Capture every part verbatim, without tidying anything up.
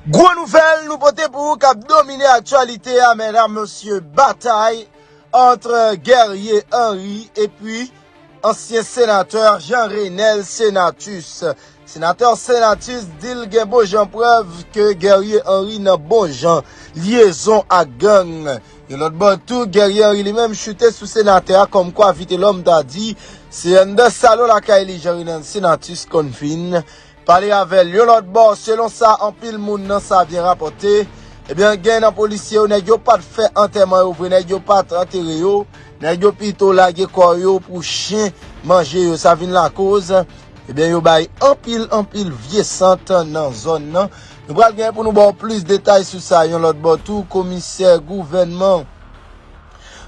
Gwo nouvèl nou pote pou ou k ap domine aktyalite a, medam, mesye, batay ant Guerrier Henry epi ansyen senatè Jean Renel Senatus. Senatè Senatus di l gen bon jan prèv ke Guerrier Henry nan bon jan lyezon ak gang. Yon lòt bò tou, Guerrier Henry li menm choute sou senatè a kòmkwa Vitelhomme ta di se anndan salon lakay li Jean Renel Senatus konn vin pale avè l. Yon lòt bò, selon sa anpil moun nan Savyen rapòte, ebyen, gen nan polisye yo, nèg yo pa t fè antèman yo vre, nèg yo pa t antere yo, nèg yo pito lage kò yo pou chen manje yo. Sa vin lakoz, ebyen, yo bay anpil, anpil vye sant nan zòn nan. Nou pral gen pou nou ba w plis detay sou sa. Yon lòt bò tou, komisè gouvènman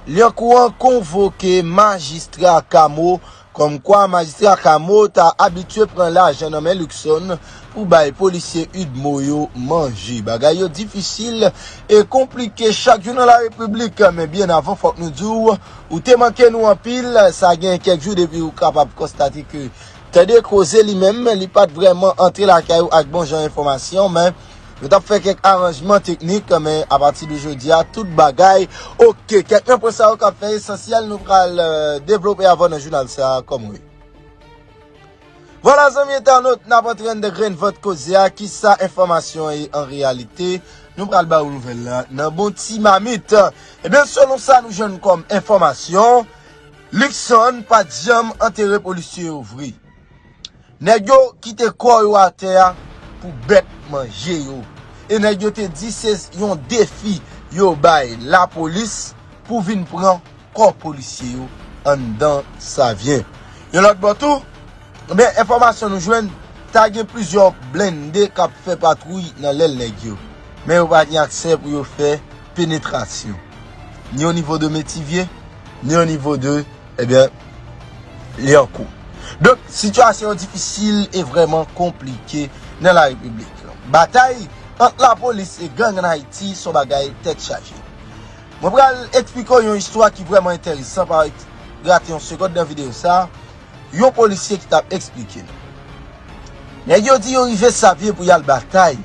Lyankou an konvoke majistra Kamo, kòmkwa majistra Kamo ta abitye pran lajan nan men Luckson pou bay polisye UDMO yo manje. Bagay yo difisil e konplike chak jou nan larepiblik, men byen avan, fòk nou di w, ou te manke nou anpil. Sa gen kèk jou depi ou kapab konstate ke Tande Koze li menm, li pa t vrèman antre lakay ou ak bon jan enfòmasyon, men yo t ap fè kèk aranjman teknik, men apati de jodi a, tout bagay oke. Kèk nan pwen sa yo k ap fè esansyèl, nou pral, euh, devlope avè w nan jounal sa a, kòm ou ye. Vwala, zanmi entènot, n ap antre anndan grenn vant koze a, kisa enfòmasyon ye an reyalite? Nou pral ba ou nouvèl la nan bon ti mamit. Ebyen, selon sa nou jwenn kòm enfòmasyon, Luckson pa t janm antere polisye yo vre. Nèg yo kite kò yo atè a pou bèt manje yo. E nèg yo te di se yon defi yo bay lapolis pou vin pran kò polisye yo anndan Savyen. Yon lòt bò tou, men enfòmasyon nou jwenn, ta gen plizyè blende k ap fè patwouy nan lèl nèg yo. Men yo pa gen aksè pou yo fè penetrasyon. Ni o nivo de Metivye, ni o nivo de, ebyen, Lyankou. Donk, sitiyasyon yo difisil e vrèman konplike nan larepiblik. Batay ant lapolis e gang ann Ayiti se yon bagay tèt chaje. Mwen pral eksplike w yon istwa ki vrèman enteresan, pa rate yon segond nan videyo sa a. Yon polisye ki t ap eksplike nou. Nèg yo di yo rive Savyen pou y al batay.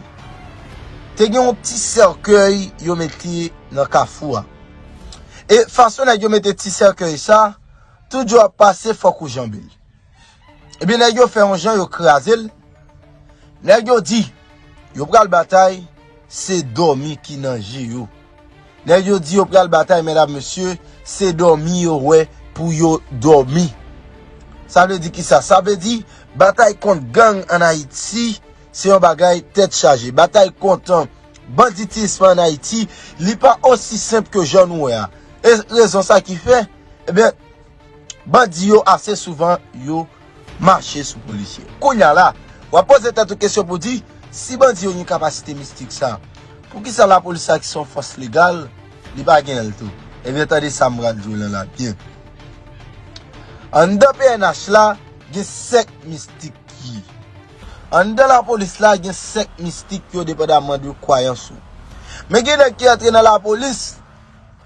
Te gen yon ti sèkèy yo mete nan kafou a. E fason nèg yo mete ti sèkèy sa, tout jan w ap pase, fòk ou janbe l. Ebyen, nèg yo fè yon jan, yo kraze l. Nèg yo di yo pral batay, se dòmi ki nan je yo. Nèg yo di yo pral batay, medam, mesye, se dòmi yo wè pou yo dòmi. Sa vle di kisa? Sa vle di batay kont gang ann Ayiti se yon bagay tèt chaje. Batay kont banditism ann Ayiti, li pa osi senp ke jan nou wè a. E rezon sa ki fè, ebyen, bandi yo ase souvan yo mache sou polisye. Kounye a la, w ap poze tèt ou kesyon pou di, si bandi yo gen kapasite mistik sa, poukisa lapolis la ki se yon fòs legal, li pa gen l tou? Ebyen, tande sa m pral di w lan la byen. Anndan P N H la, gen sèk mistik ki. Anndan lapolis la, gen sèk mistik yo depandaman de kwayans ou. Men gen nèg ki antre nan lapolis,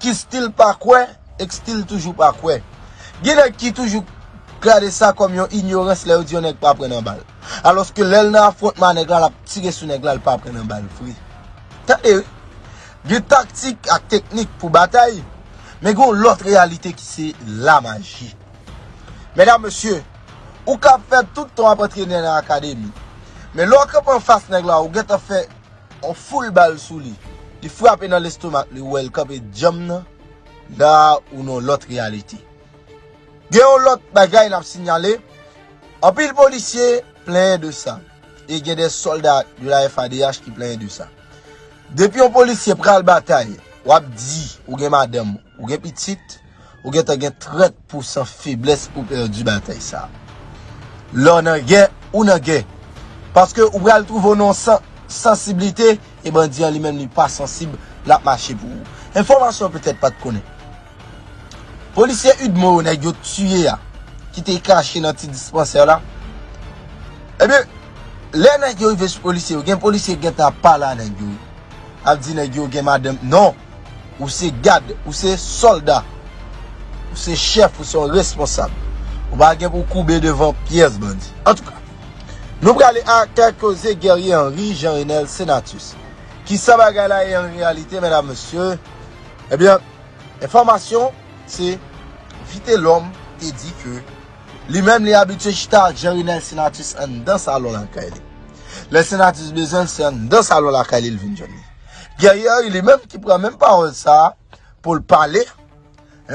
ki still pa kwè, e ki still toujou pa kwè. Gen nèg ki toujou gade sa kòm yon inyorans lè yo di yon nèg pa pran nan bal. Alòske lè l nan afwontman a nèg la, l ap tire sou nèg la, l pa pran nan bal vre. Tande wi. Gen taktik ak teknik pou batay, men gen yon lòt reyalite ki se lamaji. Medam, mesye, ou ka fè tout tan w ap antrene nan akademi. Men lè w kanpe anfas nèg la, ou gentan fè yon foul bal sou li. Li frape nan lestomak li, ou wè l kanpe djanm nan. La, ou nan yon lòt reyalite. Gen yon lòt bagay n ap sinyale. Anpil polisye plenyen de sa. E gen de sòlda de la F A D H ki plenyen de sa. Depi yon polisye pral batay, w ap di, ou gen madanm, ou gen pitit, ou gentan gen trant pousan feblès pou pèdi batay sa. Lè w nan gè, ou nan gè. Paske ou pral twouve w nan yon san-, sansiblite, e bandi an li menm li pa sansib, l ap mache pou ou. Enfòmasyon w petèt pa t konnen. Polisye UDMO yo nèg yo tiye a, ki te kache nan ti dispansè la. Ebyen, lè nèg yo rive sou polisye yo, gen polisye ki gentan ap pale a nèg yo. Ap di nèg yo gen madanm. Non! Ou se gad, ou se sòlda, ou se chèf, ou se yon responsab. Ou pa gen pou w koube devan pyès bandi. Antouka, nou prale ak koze Guerrier Henry, Jean Renel Senatus. Kisa bagay la ye an reyalite, medam, mesye? Ebyen, enfòmasyon, se Vitelhomme te di ke li menm li abitye chita ak Jerry Nelson Artiste anndan salon lakay li. Lè Senatus bezwen l, se anndan salon lakay li l vin jwenn li. Guerrier Henry li menm ki pran menm pawòl sa a pou l pale.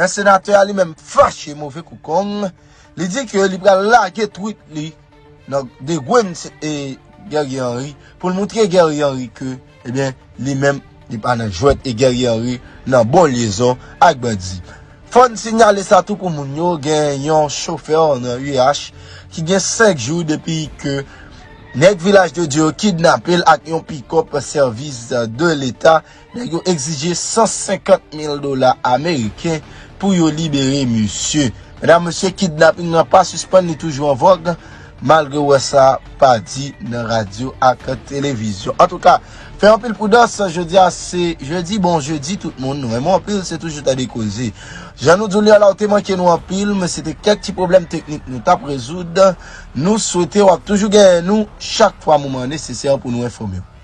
Senatè a li menm fache move kou kong. Li di ke li pral lage tweet li nan degwenn Guerrier Henry pou l moutre Guerrier Henry ke, ebyen, li menm li pa nan jwèt e Guerrier Henry nan bon lyezon ak bandi. Fò n sinyale sa tou pou moun yo, gen yon chofè nan U H ki gen senk jou depi ke nèg Vilaj de Dye yo kidnape l ak yon pikòp sèvis de leta. Nèg yo egzije san senkant mil dola ameriken pou yo libere misye. Medam, mesye, kidnaping nan pa sispann, li toujou an vòg, malgre w wè sa pa di nan radyo ak televizyon. Antouka, fè anpil pridans, jodi a se jedi, bon jedi tout moun, nou renmen anpil, se toujou tande koze. Jan nou di w li a la, ou te manke nou anpil, men se te kèk ti pwoblèm teknik nou t ap rezoud. Nou swete w ap toujou genyen nou chak fwa moman nesesè pou nou enfòme w.